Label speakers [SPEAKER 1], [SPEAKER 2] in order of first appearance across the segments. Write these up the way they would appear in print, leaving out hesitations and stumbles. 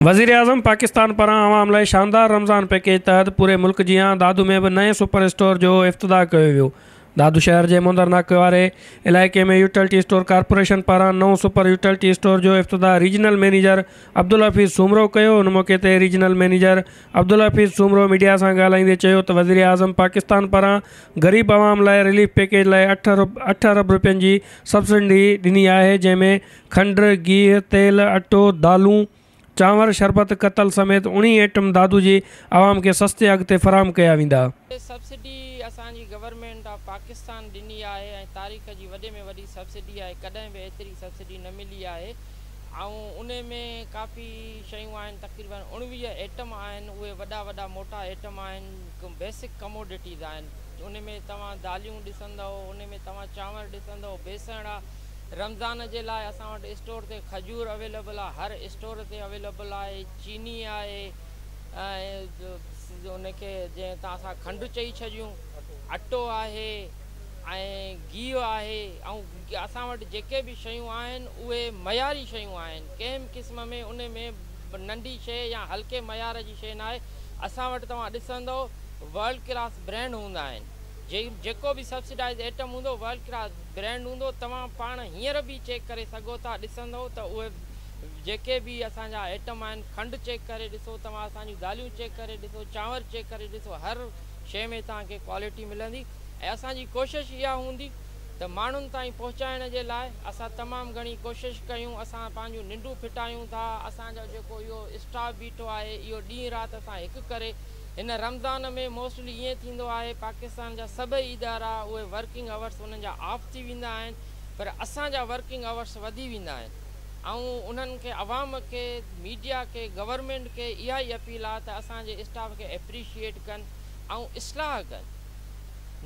[SPEAKER 1] وزيراعظم پاڪستان پاران عوام لاء شاندار رمضان پيڪيج تحت پوري ملڪ جيان دادو ۾ به نئين سپر اسٽور جو افتتاح ڪيو ويو. دادو شهر جي موندر ناڪي واري علائقي ۾ يوٽيلٽي اسٽور ڪارپوريشن پاران نئون سپر يوٽيلٽي اسٽور جو افتتاح ريجنل مئنيجر عبدالحفيظ سومرو ڪيو. ان موقعي تي regional manager Abdul Hafeez Soomro media سان ڳالهائيندي چيو ته وزيراعظم پاڪستان پاران غريب عوام لاء رليف پيڪيج لاء اٺ ارب رپين جي سبسڊي ڏني آهي جنهن ۾ کنڊ، گيهه، تيل، اٽو، دالون، چانور، شربت، ڪتل سميت 19 ائٽم دادو جي عوام کي سستي اگهه تي فراهم ڪيا ويندا.
[SPEAKER 2] سبسڊي اسان جي گورنمينٽ آف پاڪستان ڏني آهي ۽ تاريخ جي وڏي ۾ وڏي سبسڊي آهي ڪڏهن به ايتري سبسڊي نه ملي آهي ۽ انهي ۾ ڪافي شيون آهن تقريبن 19 ائٽم آهن اهي وڏا وڏا موٽا ائٽم آهن بيسڪ ڪموڊٽيز آهن انهي ۾ توهان داليون ڏسندؤ انهي ۾ توهان چانور ڏسندؤ بيسڻ آ رمضان جي لاء اسان وٽ اسٽور تي کجور اويليبل آهي هر اسٽور تي اويليبل آهي چيني آهي ۽ ان کي جنهن تان اسان کنڊ چئي ڇڏيون اٽو آهي ۽ گيهه آهي ۽ اسان وٽ جيڪي به شيون آهن اهي معياري شيون آهن ڪنهن به قسم ۾ ان ۾ ننڍي شيء يا هلڪي معيار جي شيء ناهي اسان وٽ توهان ڏسندؤ ورلڊ ڪلاس برينڊ هوندا آهن جيڪو به سبسڊائز ائٽم هوندو ورلڊ ڪلاس برينڊ هوندو توهان پاڻ هينئر به چيڪ ڪري سگهو ٿا ڏسندؤ ته اهي جيڪي به اسان جا ائٽم آهن کنڊ چيڪ ڪري ڏسو توهان اسان جون داليون چيڪ ڪري ڏسو چانور چيڪ ڪري ڏسو هر شيء ۾ توهان کي ڪوالٽي ملندي ۽ اسان جي ڪوشش اها هوندي ته ماڻهن تائين پهچائڻ جي لاء اسان تمام گهڻي ڪوشش ڪيون اسان پنهنجون ننڊون ڦٽايون ٿا اسان جو جيڪو اهو اسٽاف بيٺو آهي اهو ڏينهن رات اسان هڪ ڪري هن رمضان ۾ موسٽلي ائين ٿيندو آهي پاڪستان جا سڀئي ادارا اهي ورڪنگ اورس انهن جا آف ٿي ويندا آهن پر اسان جا ورڪنگ اورس وڌي ويندا آهن ۽ انهن کي عوام کي ميڊيا کي گورنمينٽ کي اها ئي اپيل آهي ته اسان جي اسٽاف کي اپريشيئيٽ ڪن ۽ اصلاح ڪن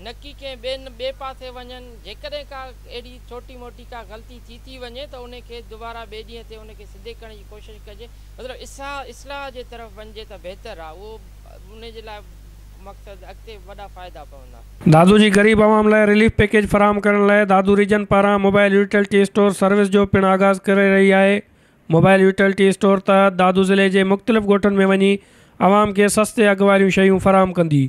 [SPEAKER 2] نه ڪي ڪنهن ٻئي ٻئي پاسي وڃن جيڪڏهن ڪا اهڙي ڇوٽي موٽي ڪا غلطي ٿي ٿي وڃي ته ان کي دوباره ٻئي ڏينهن تي ان کي سڌي ڪرڻ جي ڪوشش ڪجي مطلب اصلاح جي طرف وڃجي ته بهتر آ اهو ان جي لاء مقصد اڳتي وڏا فائدا پوندا.
[SPEAKER 1] دادو جي غريب عوام لاء رليف پيڪيج فراهم ڪرڻ لاء دادو ريجن پاران موبائل يوٽيلٽي اسٽور سروس جو پڻ آغاز ڪري رهي آهي. موبائل يوٽيلٽي اسٽور تحت دادو ضلعي جي مختلف ڳوٺن ۾ وڃي عوام کي سستي اگهه واريون شيون فراهم ڪندي.